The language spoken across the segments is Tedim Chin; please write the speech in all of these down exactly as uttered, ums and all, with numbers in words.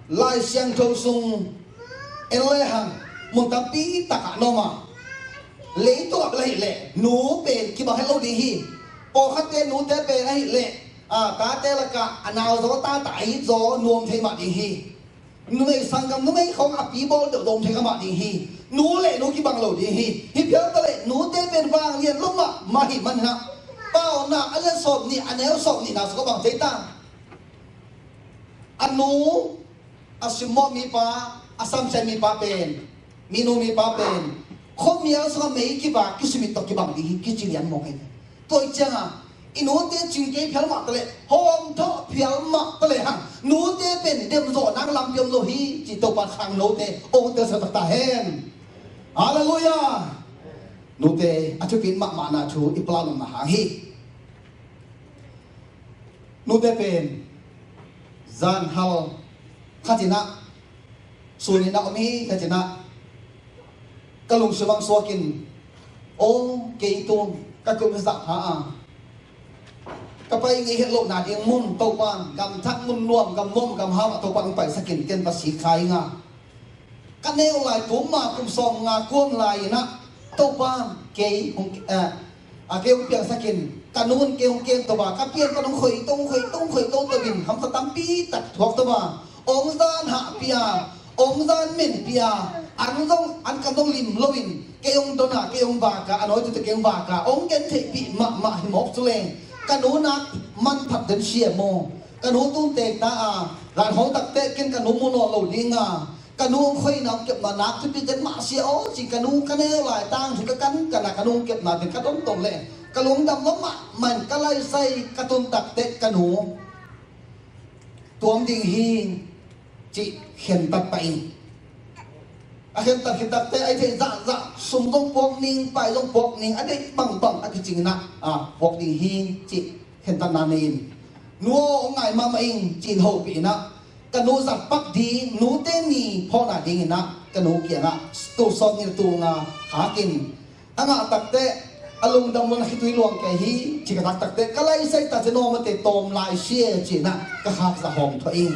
Lai Siangtho sung en lehang mun tampi takah na om a, leitung ah bel ahih leh nu pen kibang het lo ding hi. Pawlkhatte nute pen ahih leh, a, tate lakah a nau zaw, a tata a it zaw nuam thei mah ding hi. Numei sanggam, numei khawng a pi bawl deuh nuam thei kha mah ding hi. Nu le nu kibang lo ding hi. Hi phial ta leh nute pen vanglian lo mahmah hi man hi na. Paunak a lian sawm nih, a neu sawm nihna sungah bang ci hiam? A nu, a simmawh mipa, a samsiat mipa pen, minu mipa pen khuamial sungah mei kivak, kisumit tawh kibang ding hi, kici lian mawk hi. Tua ih ciangah i nute cing kei phial mah ta leh, hawmthawh phial mah ta lehang, nute pen demzawh nang lampi om lo hi, ci Topa khangnote hong telsiam taktak hen. Halleluiah. Nute a thupi mahmahna thu i plan omna hang hi. Nute pen zan hal khat in ah, sun in ah om hi khat in ah, ka lungsim ah suak in, aw, kei tu ka kum zah pha a, ka pai ngei het lohna ding mun Topa, gam thak mun nuam, gam nuam gam hau ah Topa hong paisak in, ken va sik kha ing a. Ka neu lai kum ma kum sawm nga kuam lai in ah, Topa, kei hong, eh, a kei hong piangsak in, ka nu in kei hong kem to ba, ka pianpa hong khoi to, hong khoi to, hong khoi to to in, hamsa tampi tak thuak to ba, hong zan hah pia, hong zan men pia, an zong, an kam zong lim lo in, kei hong don a, kei hong vak a, a nawitute kei hong vak a, hong gentheihpih mahmah hi mawk cu leng, ka nu nak manphat den sia maw? Ka nu tun tek ta a, ran hong tak teh ken ka nu mu nawn lo ding a, ka nu hong khoina hong kepna nak thupi den mah sia aw, ci ka nu ka neu lai tang thu ka kan kan a, ka nu hong kepna den ka don ton leh ka lungdam lo mahmah in, ka laisai ka tun tak teh ka nu tuam ding hi, cih khentat pah in. A khentat, khentat teh a i theih zahzah, sum zong puak ning, pai zong puak ning, a deih bangbang a kicing in ah, a, puak ding hi, cih khentatna nei in. Nu aw, hong ngai mahmah ing, ci-in hopih in ah, ka nu zat pak ding, nute ni phawkna ding in ah, ka nu kiangah tul sawm nih le tul nga khak in, a ngah tak teh a lungdam lo in a khitui luang kei hi, ci ka tak tak teh ka laisai ta ci, nawmate tawm lai sia, ci-in ah ka khak zah hawm thuah ing.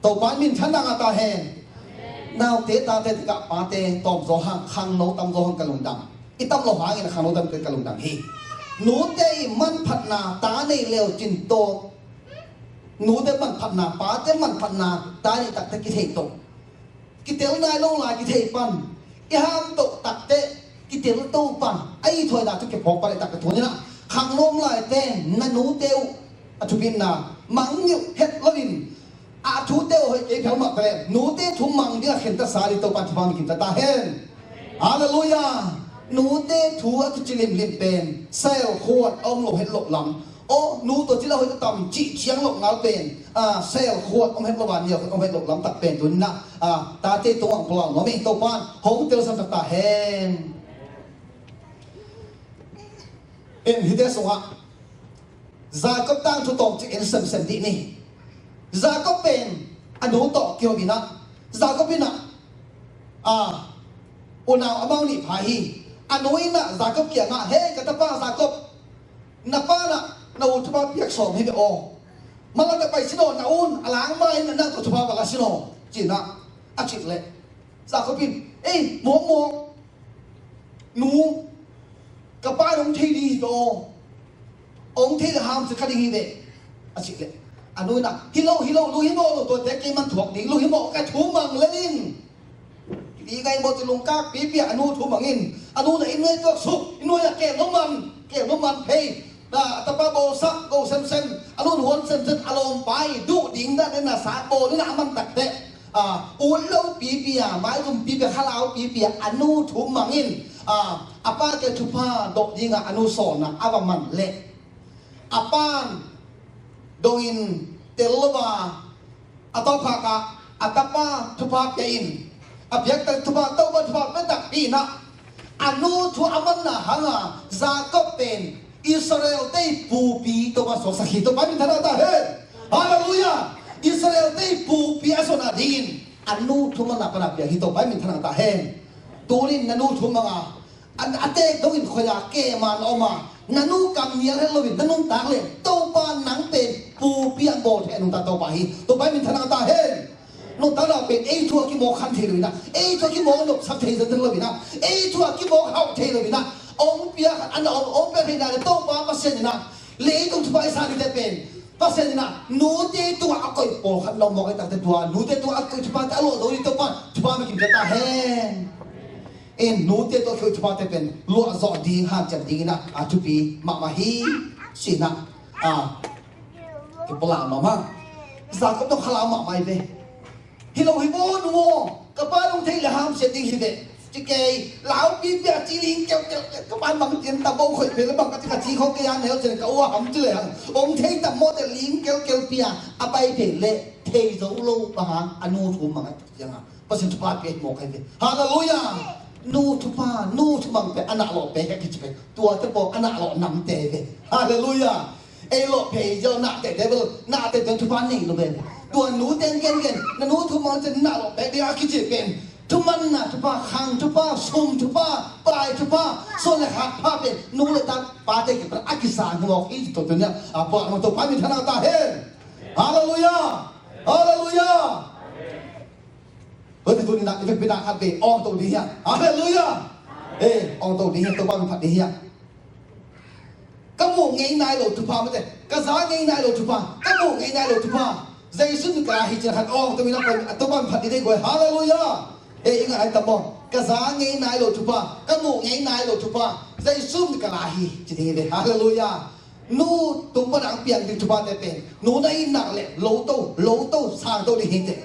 Topa in minthanna ngah ta hen. Naute tate tikah pate tawm zaw hang, khangno tam zaw hang ka lungdam. I tam lo hangin a khangno tam ka lungdam hi. Nute i manphatna ta nei leu cin tawh, nute manphatna, pate manphatna ta nei tak teh kithei to. Kitel nai lo lai kithei pan. I ham to tak teh kitel to pan. A i thuaina tu kiphawk pan i tak teh tuni in ah, khangno om lai teng na nute uh a thupitna mang ning uh het lo in, a thute uh hoih kei phial mah ta leh, nute thu mang ding a khentat sa ding Topa thupha mi kim ta ta hen. Halleluiah. Nute thu a kici limlim pen sel khuat a om lo het loh lam. Aw, nu tawh ci la hoih ka tam cih ciang loh ngal pen, a, sel khuat om het lo a, nia khuat om het loh lam tak pen tuni in ah, a, tate tungah hong pulak nuam ing. Topa in hong telsiam taktak hen. In hihte sungah Jacob tangthu tawmcik en semsem dih ni. Jacob pen a nu tawh kihawm in ah, Jacob in ah, a, unau amau nih pha hi. A nu in ah Jacob kiangah, "Hei, ka tapa Jacob, na pa in ah na u thupha piak sawm hi ve aw. Mah la ka pai sin aw, na u in a langma in ah nang tawh thupha va la sin aw," ci-in ah a cih leh, Jacob in, "Ei, mawkmawk, nu, ka pa in hong thei ding hi ve aw. Hong thei leh hamcia kha ding hi ve," a cih leh, a nu in ah, "Hi lo, hi lo, lunghimawh lo, tuate kei man thuak ding, lunghimawh, ka thu mang lel in." Pi ngai maw ci, lungkak pipi a, a nu thu mang in, a nu in ah inn nuai tuaksuk, inn nuai ah kem lo man, kem lo man phei. Na, a tapa bawlsak ko semsem, a nu in huan semsem, a lawmpa i duh ding dan in a sa bawl in ah a man tak teh, a, ut lo pipi a, maizum pipi a, khalau pipi a, a nu thu mang in, a, a pa ke thupha dawh ding a, a nu sawn a, a va man leh, a pa in dong in tel lo a, a tawpkhak ah a tapa thupha pia in, a piaktak thupha, Topa thupha pia takpi in ah, a nu thu a manna hang a, Jacob pen Israel-te i pupi Topa suaksak hi. Topa minthanna ta hen. Halleluiah. Israel-te i pupi a suahna dingin a nu thu manna pan a pia hi. Topa minthanna ta hen. Tuni in na nu thu mang a, a, a teek dongin khoi a kem a na om a, na nu kam nial het loin na nuntak leh, Topa nang pen pupi a bawl thei a nungta Topa hi. Topa minthanna ta hen. Nuntakna pen ei thu a kimawk khan thei lo in ah, ei thu a kimawk nopsak thei zong lo in ah, ei thu a kimawk hauh thei lo in ah, hong pia khat a na hong, hong pia theihna le Topa Pasian in ah, leitung thupha i sa dingte pen Pasian in ah nute tungah a koih pawlkhat na om mawk ahih takte, tua nute tungah a koih thuphate a luah zo ding Topa thupha na kim ta hen. In nute tungah a koih thuphate pen luah zawh ding, hanciam ding in ah a thupi mahmah hi, ci-in ah. A, kipulak mahmah. Jacob tawh khalam mahmah hi ve. Hi lo hi maw nu aw, ka pa hong thei le hamsiat ding hi ve, ci kei. Laupi pia ci ling keukeu, ka pa bang ci-in ta bo khoih ve le bang ka ci, ka ci khawng kei a neu ci-in ka ua ham ci le hang. Hong thei ta maw te ling keukeu pia, a pai phe le thei zo lo bang hang a nu thu mang a ciang a. Pasian thupha pia hi mawk hi ve. Halleluiah. Nu thupha, nu thumang pen a nah lawh pek hi ci ve. Tuate pawl a nah lawh namte hi ve. Halleluiah. Ei lawh phei ziau nahte, devil nahte pen thupha nei lo ve. Tua nu teng gengen, na nu thumang ciang nah lawh pek ding a kici pen thumanna thupha, khang thupha, sum thupha, pai thupha, suan le khak pha pen nu le ta pate kipan a kisang hi mawk hi ci tawh tuni a puak mawk Topa min thang ta hen. Halleluiah. Halleluiah. Hoi, tuni-in ah i vekpi-in ah khat vei awngto ding hi hang. Halleluiah. Eh, awngto ding hi hang, Topa min phat ding hi hang. Ka muh ngei nai lo thupha mate, ka za ngei nai lo thupha, ka muh ngei nai lo thupha Jesu min ka la hi ci-in khat awngto in ah, Topa min phat ding hi ve. Halleluiah. Eh, i ngah lai tam maw. Ka za ngei nai lo thupha, ka muh ngei nai lo thupha Jesu min ka la hi ci ding hi ve. Halleluiah. Nu tung pan a piang ding thuphate pen nu na it nak le lo to, lo to, sang to ding hi teh.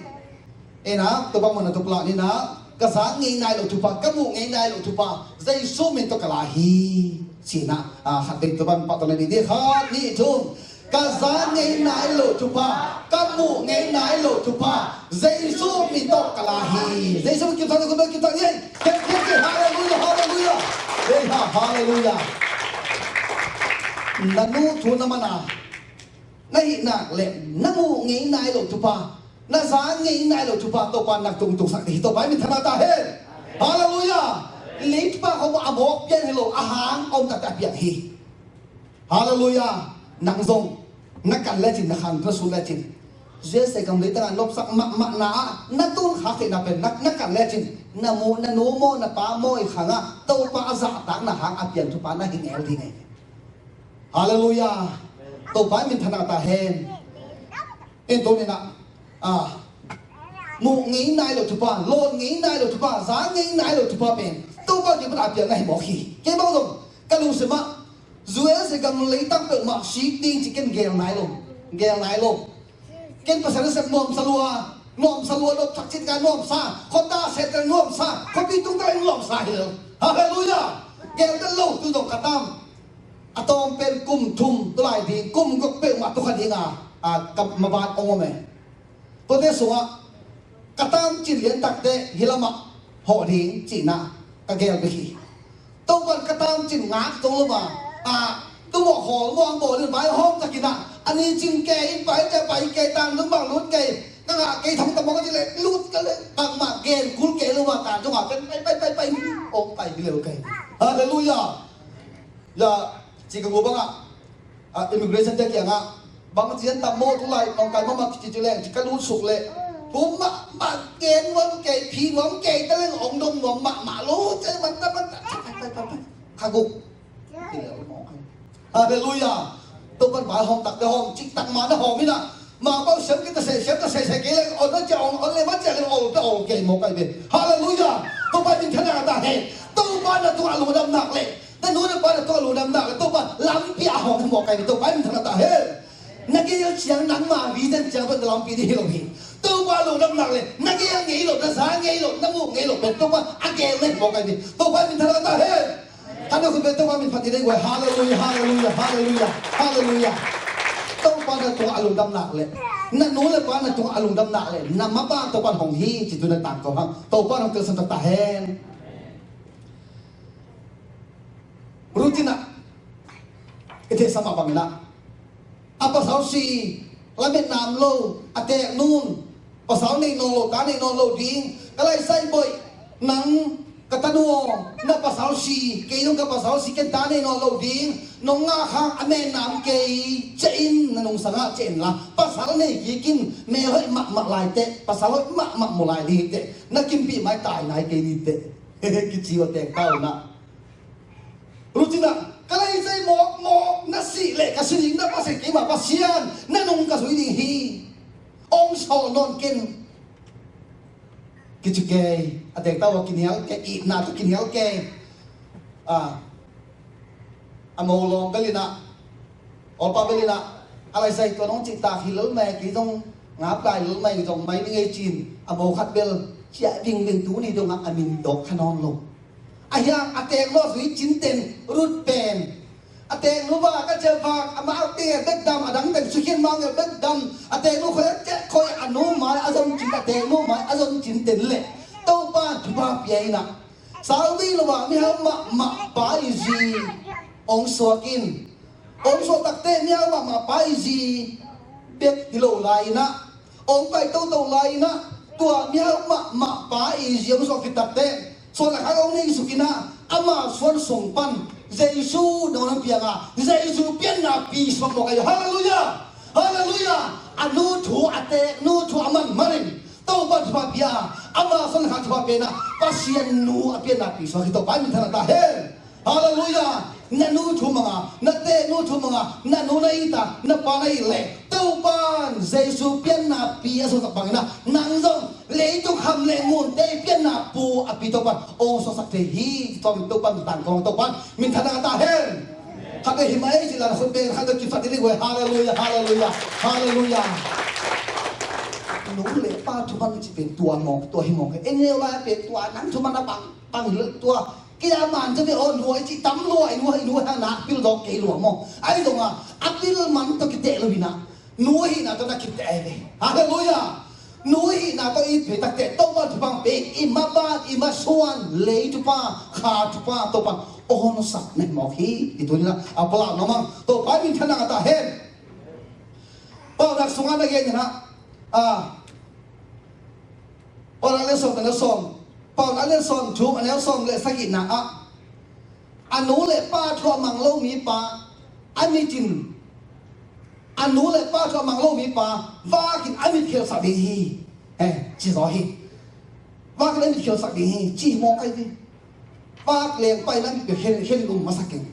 Ena, tua bang mana tuk lah ni na, ka za ngei nai lo thupha, ka muh ngei nai lo thupha Jesu min tawh ka la hi, ci-in ah, a, khat vei tua bang pah tawh na ding hi. Khat, nih, thum. Ka za ngei nai lo thupha, ka muh ngei nai lo thupha Jesu min tawh ka la hi. Jesu min kim thang, kim thang, kim thang, kim thang. Halleluiah, halleluiah. Hei ha, halleluiah. Na nu thu na man a, na hih nak le na muh ngei nai lo thupha, na za ngei nai lo thupha Topa na tung tungsak ding hi. Topa min thang ta hen. Halleluiah. Lei thupha khawng a mawk piang hi lo, a hang om takte a piang hi. Halleluiah. Nang zong na kan lecin, na khan na sut lecin, Jesu gam leitang a nopsak mahmahna ah na tun khak theihna pen na, na kan lecin, na mu, na nu maw, na pa maw i khang ah Topa a zahtakna hang a piang thupha na hi ngel ding hi. Halleluiah. Topa min thang ta hen. En tuni-in ah, a, muh ngei nai lo thupha, lawn ngei nai lo thupha, za ngei nai lo thupha pen Topa kipan a piang na hi mawk hi. Kei bang zong ka lungsim ah Jesu gam leitang peuhmah sik ding ci ken gel nai lo, gel nai lo. Ken Pasian nasep nuamsa lua, nuamsa lua, nop thak cit ka nuamsa, khuata sehtel nuamsa, khuapi tungta in nuamsa hi lo. Halleluiah. Gel tel lo, tu zong ka tam. A tawm pen kum thum, tu lai ding, kum guk peuhmah tu kha ding a, a, ka maban ong om e. Tuate sungah ka tam cin lian takte hi lamah hawh ding ci-in ah ka gel bek hi. Topan ka tam cin ngak zong lo ma, a, tu mawh hawl mawh ang bawl in vai hawm takin ah, a ni cin kei in pai te pai kei tang lung bang lut kei, ka ngah kei tham tam mawh ka ci le lut ka le, bangmah gen kul kei lo ma, tan zong a pen pai pai pai pai, ong pai hi le lo kei. Halleluiah. Ya, ci ka gu bang ah, a, immigration te kiangah, bang ci an tam maw tu lai, ong kai mahmah kici ci leng, ci ka lut suk leh, kum mahmah gen nuam kei, phi nuam kei, ta leng ong dong nuam mahmah lo, ci man ta man ta, pai, pai, pai, pai. Kha guk. Halleluiah. Topan vai hawm tak te hawm, cik tak ma na hawm hi na. Mangpau siam kei ta se, siam ta se, se kei leng, on na cia ong, on le ma cia leng, ong ta ong kei mawk kai ve. Halleluiah. Topa min thang ta hen. Topa na tungah lungdam nak leh, na nu na pa na tungah lungdam nak leh, Topa lampi a hawm mawk kai ve. Topa min thang ta hen. Na gel ciang nangma vision ciang pen na lampi ding hi lo hi. Topa lungdam nak leh, na gel ngei lo, na za ngei lo, na muh ngei lo pen Topa a gel leh mawk kai ve. Topa min thang ta hen. Kan na khut beng Topa min phat ding hi guai. Halleluiah, halleluiah, halleluiah, halleluiah. Topa na tungah a lungdam nak leh, na nu le pa na tungah a lungdam nak leh, na mapa Topa hong hi ci tu na tangko hang. Topa hong telsiam ta hen. Ruth in ah i theihsa mah bangin ah, a pasal si, lametna om lo, a teek nun, pasal nei nawn lo, ta nei nawn lo ding, ka laisai boih, nang Ka tanu aw, na pasal si, kei zong ka pasal si, ken ta nei nawn lo ding. Nong ngah khang a mennam kei, ciah in, na nungsang ah ciah in la. Pasal nei kik in, mel hoih mahmah lai teh, pasal hoih mahmah mu lai ding hi teh, na kimpih mai tai nai kei ni teh. Kici uh a teng ta uh na. Ruth in ah, ka lei zei mawkmawk, na sih leh ka si ding, na Pasian keimah Pasian, na nung ka zui ding hi. Ong sawh nawn ken. Kici kei, a teng ta uh a kinial kei, itna tawh kinial kei. A, a mo lawm bel in ah, awlpa bel in ah, a lai sai tua nong cihtak hi lel mai, kei zong ngap lai lel mai zong mai ni ngei cin, a mo khat bel ciah vingving, tuni dongah a min dawk kha nawn lo. A hiang a tek lo zui cinten Ruth pen. A tek lo va ka cia vak, a mau te bekdam, a dang teng sukhian mau nge bekdam. A tek lo khoi a cia khoi a nu mai a zon cin, a tek lo mai a zon cinten leh Topa thupha pia in ah. Sau ding lo va mihau mahmah pa i zi ong suak in. Ong suak takte mihau mahmah pa i zi bek hi lo lai in ah, ong pai toto lai in ah, tua mihau mahmah pa i zi ong suak khit takte, suan a khak ong nei suk in ah, ama suan sung pan Jesu na ong piang a, Jesu pianna pi suak mawk ahi. Halleluiah! Halleluiah! A nu thu, a tek nu thu a man manin Topa thupha pia, ama suan a khak thupha pia in ah, Pasian nu a pianna pi suak hi. Topa min thang ta hen. Halleluiah! Na nu thu manga, na tek nu thu manga, na nu na it a, na pa na it leh Topan Jesu pianna pi a suaksak bangin ah, nang zong leitung kham le ngunte pianna pu a pi Topan ong suaksak thei hi. Topan, Topan tang kong, Topan min thang ta hen. Khat vei hi mai ci la na khut pen khat vei kiphat ding hi. Halleluiah, halleluiah, halleluiah. Nu le pa thuman ci pen tua mawk, tua hi mawk. En neu lai pen tua nang thuman a bang, bang hi lo tua. Kei a man ci ve aw, nuai ci tam lua, i nuai, i nuai hang na pil dawk kei lua maw. Ahi zongah a pil man tawh kiteh lo hi na. Nu hihna tawh na kiteh ahi ve. Halleluiah. Nu hihna tawh i phei takte Topa thupha pia in, i maban, i masuan, lei thupha, kha thupha Topa ong honsak na hi mawk hi. I tuni na a palau na mang Topa min thang ta hen. Paunak sungah na gen in ah, a, Paunak lian sawm, a neu sawm. Paunak lian sawm thum, a neu sawm le sagihna ah, a nu le pa thu a mang lo mipa a mit in, a nu le pa thu a mang lo mipa vakin a mit khelsak ding hi. Eh, ci zaw hi. Vakin a mit khelsak ding hi, ci hi mawk ahi ve. Vak leng pai na mit khen, khen lum masak in.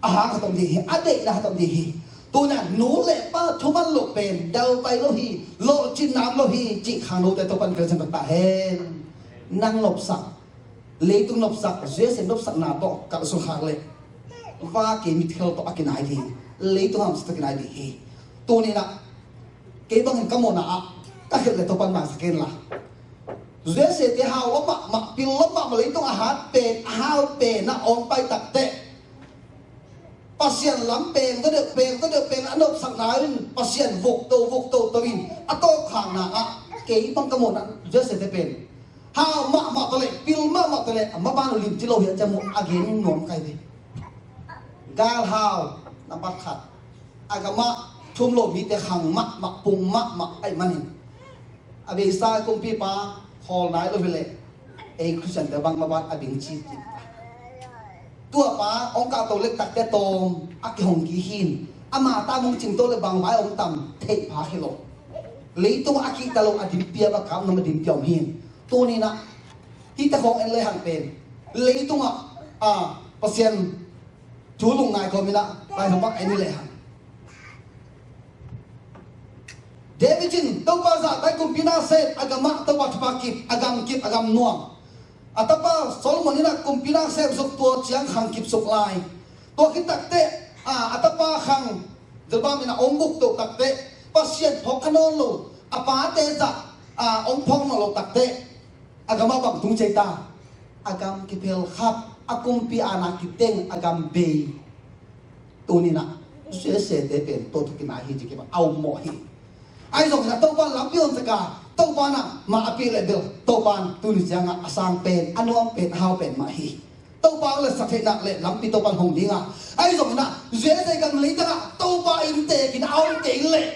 A hang khat om ding hi, a deihna khat om ding hi. Tuna nu le pa thuman lo pen dau pai lo hi, lawhcin nam lo hi, cih khang note Topan vel cin ta hen. Nang nopsak, leitung nopsak, Jesu nopsakna tawh ka sung khak leh, vak kei mitkhel tawh a kinai ding, leitung hamsa tawh kinai ding hi. Tuni na, kei bangin ka mawhna ah ka khelh le Topan maisak hen la. Jesu te hau lo mahmah, pil lo mahmah, leitung a hat pen, a hau pen a ong pai takte, Pasian lam peng to deuh, peng to deuh, peng a nopsakna in Pasian vukto, vukto to in a tawpkhakna ah kei bang ka mawhna Jesu te pen hau mahmah tawh le, pil mahmah tawh le, a maban uh limci lo hi a ciam uh a gen nuam kai ve. Galhau nambat khat, a gamah thum lo mite khang mahmah, pung mahmah ahih manin, a beisa kumpipa khawl nai lo hi leh ei Khristian te bang maban a ding ci. Tua pa ong kahto lek takte tawm a kihong kik hin. Ama ta mong cingto le bang vai ong tam theih pha hi lo. Leitung a kihta lo a dim pia, a kap nam a dim pia om hin. Tuni na hihte khawng en le hang pen leitungah a Pasian thu lungngai kawm in ah, lai hong bak en hi lehang. David in Topa zahtak kumpi nasep, a gamah Topa thupha kip, a gam kip, a gam nuam. A tapa Solomon in ah kumpi nasep zuk tua ciang khang kip suk lai. Tua khit takte, a, a tapa khang Jeroboam in ah ong buk to takte, Pasian phawk kha nawn lo, a pate zah, a, ong phawk nawn lo takte, a gamah bang tung cei ta? A gam kiphel khap, a kumpi ana kiteng, a gam bei. Tuni na, Jesse te pen tua thu kinai hi ci kibang a um mawh hi. Ahi zongin ah Topa lampi hong cak a, Topa na mah a pih leh bel Topa tuni ciangah a sang pen, a nuam pen, a hau pen mah hi. Topa le sak theihna le lampi Topa hong ding a. Ahi zongin ah Jesse gam leitang ah Topa in tekin a om kei leh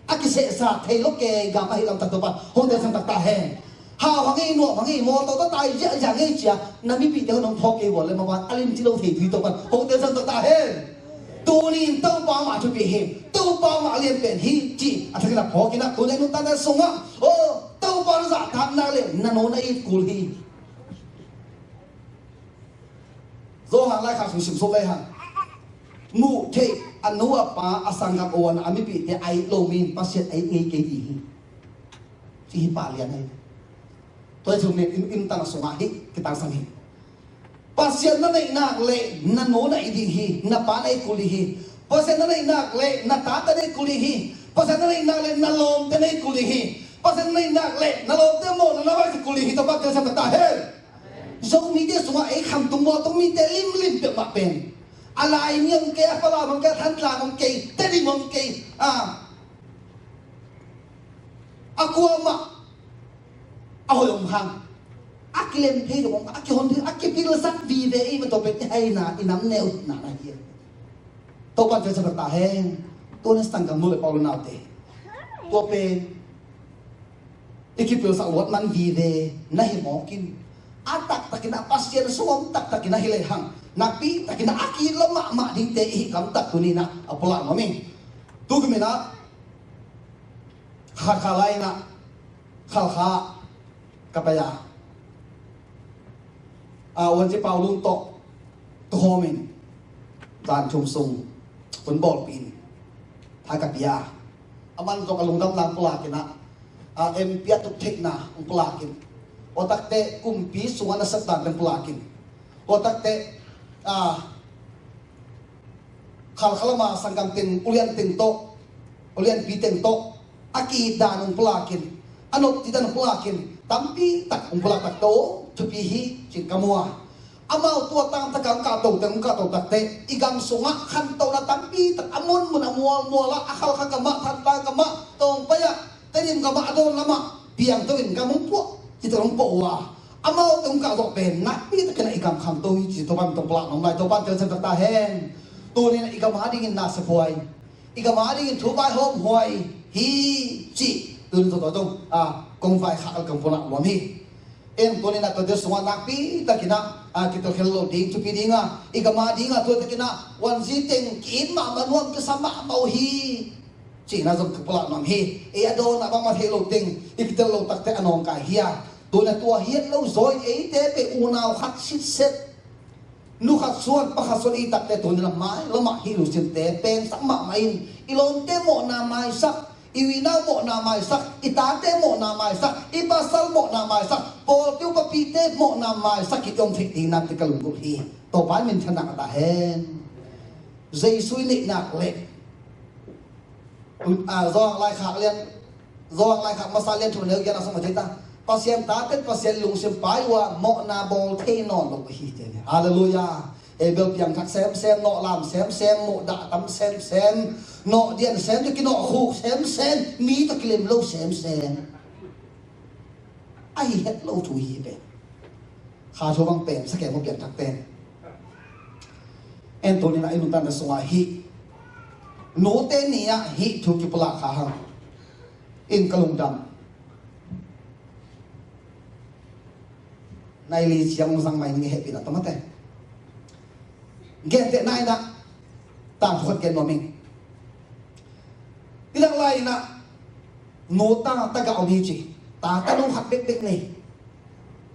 a kisehsa thei lo kei gam ahi lamtak Topa hong telsan taktak hen. Hau hang ei, nuam hang ei, mawtaw tawh tai ziahziah hang ei ci-a na mipihte hong phawk kei uh leh, mah bang a limci lo thei thu hi. Topa'n hong telsiam taktak hen. Tuni-in Topa mah thupi hi. Topa mah lian pen hi cih a thakin a phawk in ah, tuni-in nuntakna sungah, aw, Topa na zahtak nak leh na nu na it kul hi. Johan laikhak sung sim suk lai hang. Muh theih a nu a pa, a sanggam, a u a nau, a mipihte a it lo mi in Pasian a it ngei kei ding hi, ci hi. Pa lian hi. Tua hi thu nih, i nuntakna sungah hih kitangsam hi. Pasian na neih nak leh na nu na it ding hi, na pa na it kul ding hi. Pasian na neih nak leh na tate na it kul ding hi. Pasian na neih nak leh na lawmte na it kul ding hi. Pasian na neih nak leh na lawmte mawhna na vai kul ding hi. Topa'n telsiam taktak hen. Zomite sungah ei khamtung bawltung mite limlim peuhmah pen, a Laimi om kei, a Falam om kei, a Thantlang om kei, Tedim om kei, a, a kuamah a hoih om hang, a kilem thei zong om, a kihon thei, a kipilsak vive, ei mah tua pen i haina, i nam neu na na hi. Topa'n telsiam taktak hen. Tua na sanggam nu le pa, u le naute, tua pen i kipilsak luat man vive na hi mawk in, a taktakin a Pasian sawm taktakin a hi lehang, nakpi takin a ki-it lo mahmah dingte i hih lamtak tuni-in ah a pulak nuam hi. Tu kum in ah Khalkha lai-in ah, Khalkha ka pai a, a, Uanci Pau Lun tawh tuhawm in, zan thum sung hun bawlpih in tha ka pia. Aman zong a lungdam lang pulak in ah, a, M P a tuk theihna hong pulak in, tua takte kumpi sungah na sep dante hong pulak in, tua takte, a, Khalkha lam a sanggam teng, ulian teng tawh, ulianpi teng tawh a ki-it dan hong pulak in, a nopci dan hong pulak in, tampi tak hong pulak takte, aw, thupi hi, ci-in ka mu a. Amau tua tangtaka hong kahto teng, hong kahto takte, i gam sungah khantohna tampi tak a munmun, a mualmual ah, a Khalkha gam ah, Thantlang gam ah tawh hong pai ah, Tedim gam ah, a dawn lam ah piangto in gam hong puah, ci-in hong puah uh a. Amaute hong kah zawh pen nakpi takin ah i gam khanto hi, ci-in Topa'n tawh pulak nuam lai. Topa'n telsiam taktak hen. Tuni-in ah i gam adingin na sephuai, i gam adingin thu vaihawm huai hi, cih tuni-in tawh tawh zong, a, kong vaikhak a, kong pulak nuam hi. Em, tuni-in ah tuate sungah nakpi takin ah, a, kitel khel lo ding, thupi ding a, i gam ading a, tua takin ah Uanci teng ki-it mahmah, nuam kisam mahmah uh hi, cihna zong ka pulak nuam hi. Ei a dawn ah bangmah thei lo teng i kitel lo takte a nawngkai hi a. Tuni-in ah tua hiat lo zaw in eite pen unau khat sitset, nu khat suan, pa khat suan i takte, tuni-in ah mailam ah hih lungsimte pengsak mahmah in, i lawmte mawhna maisak, i unau mawhna maisak, i tate mawhna maisak, i pasal mawhna maisak, pawlpi upapite mawhna maisak i om theih ding nakpi ka lunggulh hi. Topa in minthanna ngah ta hen. Jesu i neih nak leh, a, Johan laikhak lian, Johan laikhak masa lian thum neu giat na sung mah thei ta. Pasian tate, Pasian lungsim pai uh a, mawhna bawl thei nawn lo hi, ci hi. Halleluiah. Abel piangthak semsem, nawh lam semsem, muhdah tam semsem, nawh dian sem tawh kinawh khuk semsem, mi tawh kilem lo semsem. A hi het lo thu hi pen. Kha thu bang pen sa kem uh piangthak pen. En, tuni-in ah i nuntakna sungah hih nute ni-ah hih thu kipulak kha hang. In ka lungdam. Nai li ciang hong zang mai ning, hehpihna tawh mate. Gentehna in ah tangthu khat gen nuam ing. I lak lai-in ah nu ta tagah om hi ci. Ta tanu khat bekbek nei.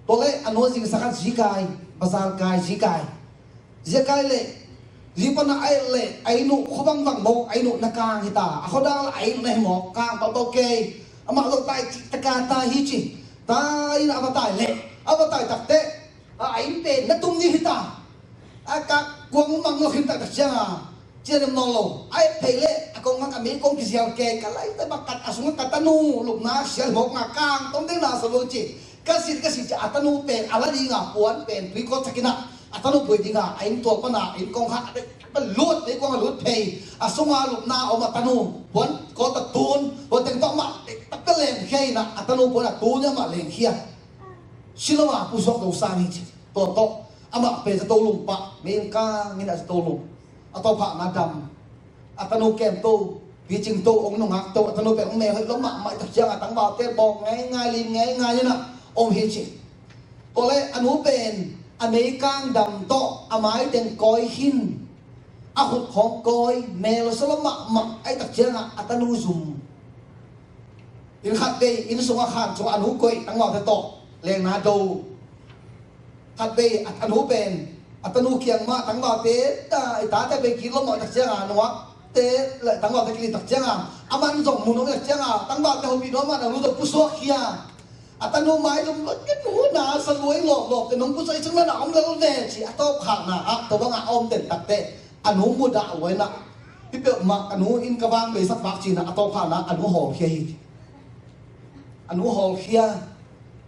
Tua leh a nu a zingsa khat zi kai, bazar kai, zi kai. Zi kai leh, zi pana a et leh, a inn uh khua bangvang mawk, a inn uh na kang hi ta. A khuadang lah a inn uh na hi mawk, kang pahpah kei. Amah zong tai cih taka tai hi ci. Tai in a va tai leh, a va tai takteh, a, a inn pen na tum ding hi ta. A, ka kuang mang lo khin taktak ciang a, cian em nawn lo. A et phei leh a kong ngak a mei kong kizial kei, ka laite bang khat a sungah ka tanu lupna sial mawk nga, kang tom ding na sa lo ci. Ka sit, ka sit ci a, tanu pen a la ding a, puan pen tui kawt sak in a, a tanu buai ding a, a inn tual pan a, inn kong hah a, a lut, mei kong a lut phei, a sungah lupna om a, tanu puan kawt a tun, tua teng tawh amah, a, ka lengkhia in a, a tanu puan a tun in amah lengkhia. Si lo a, pusuak lo sang hi ci. Tua tawh amah pen zato lum pah, mei in kang in a, zato lum. A tawphahna dam. A tanu kemto, picingto, hong nungakto, a tanu pen hong mel hoih lo mahmah, i tak ciang a tangvalte bawng ngeingai, lim ngeingai in a, om hi ci. Tua leh a nu pen a meikang dam tawh a maiteng kawi khin, a khut khawng kawi, mel solo mahmah ahih tak ciangah a tanu zum. Inn khat vei, inn sungah khan sungah a nu koih, tangvalte tawh lengna do. Khat vei a, a nu pen a tanu kiang mah tangvalte, ta, i tate pen kilawm mah tak ciangah, nuakte le tangvalte kilawm tak ciangah, a man zong mun om tak ciangah, tangvalte hopih nuam mah, a nu zong pusuak khia. A tanu maizum lo, "Ka nu na sa luai lawplawp te, nong pusuak i cing na om lo ve," ci. A tawpkhatna ah tua bangah a om den takteh a nu mudah luai na, "Hi peuhmah ka nu in ka vang beisak vak," ci-in a tawpkhatna a nu hawlkhia hi. A nu hawlkhia.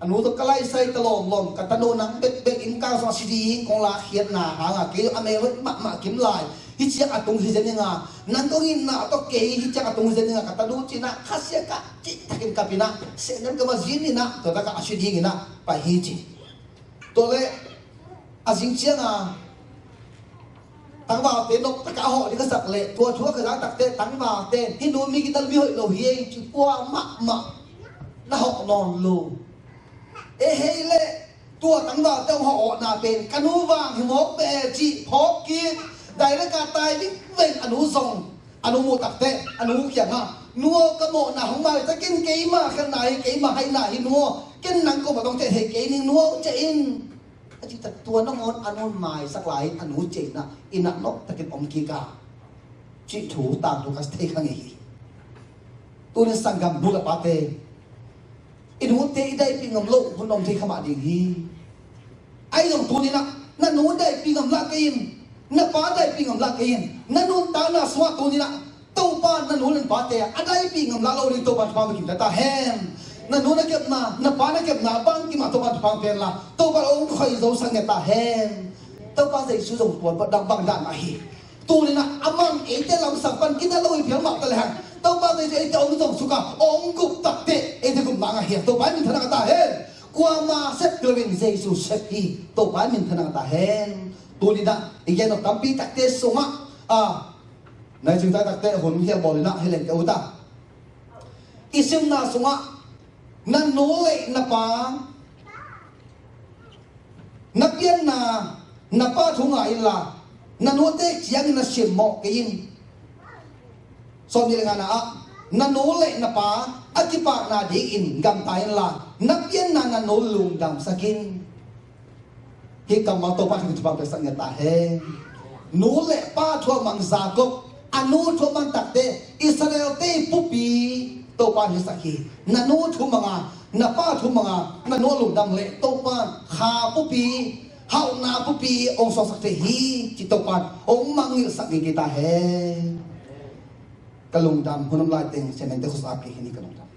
A nu tawh, "Ka laisai ta lawmlawm, ka tanu nang bekbek inn kang sungah si ding kong lakkhiatna hangah kei a mel hoih mahmah kim lai, hih ciang a tung hi zen ing a, nang kong itna tawh kei hih ciang a tung hi zen ing a, ka tanu," ci-in a khasia kah cih takin kap in a, sehnem ka ma zin in a, tua takah a si ding in a pai hi ci. Tua leh a zing ciangah tangvalte nop takah a hawh ding ka sak leh, tua thu a ka zak takteh tangvalte, "Hih nu mi gidal mi hoih lo hi ei," ci, kua mahmah na hawh nawn lo. E hei leh tua tangvalte hong hawhna pen ka nu vang hi mawk ve ci phawk kik. Direct a tai vingveng a nu zong. A nu muh takteh a nu kiangah, "Nu aw, ka mawhna hong maisak in, keima khelhna hi, keima haina hi nu aw, ken nang koma dong thei thei kei ning nu aw, ciah in," a cih tak tua nangawn a nu maisak lai-in a nu ciah in a, inn ah nop takin om kik a, cih thu tangthu ka thei kha ngei hi. Tunin sanggam nu le pate, i nute i daipih ngam loh hun om thei kha mah ding hi. Ahi zong tuni-in ah na nu daipih ngam lah kei in, na pa daipih ngam lah kei in. Na nuntakna sungah tuni-in ah Topa na nu le na pate a daipih ngam lah lo ding Topa thupha kim ta hen. Na nu na kepna, na pa na kepna bang kimah Topa thupha pia hen la, Topa hong khoi zo sak ngiat ta hen. Topa Jesu zong tua bang dan mah hi. Tuni-in ah amah in eite lamsang pan kina lo hi phial mah ta lehang, Topa Jesu eite hong zong suk a, hong gup takteh eite gupna ngah hi. Topa in minthanna ngah ta hen. Kuama sep kei lo in Jesu sep hi. Topa in minthanna ngah ta hen. Tuni-in ah i gen nop tampi takte sungah, a, nai cing tai takteh hun hial bawl in ah hi leng ka ut a. I simna sungah na nu le na pa na pianna, na pa thu ngah inla, na nute ciangin na simmawh kei in. Sawmnih le ngana ah, na nu le na pa a kipakna dingin gamta inla, na pianna na nu lungdamsak in. Hih kammal Topa in thupha piaksak ngiat ta hen. Nu le pa thu a mang Jacob, a nu thu a mang takteh Israel-te pupi Topa in hong hisak hi. Na nu thu mang a, na pa thu mang a, na nu a lungdam leh Topa in kha pupi, hauhna pupi hong suaksak thei hi, ci Topa in hong mangngilhsak ngei kei ta hen. Ka lungdam, hun om lai teng siamnente khuasak kei hi ni, ka lungdam.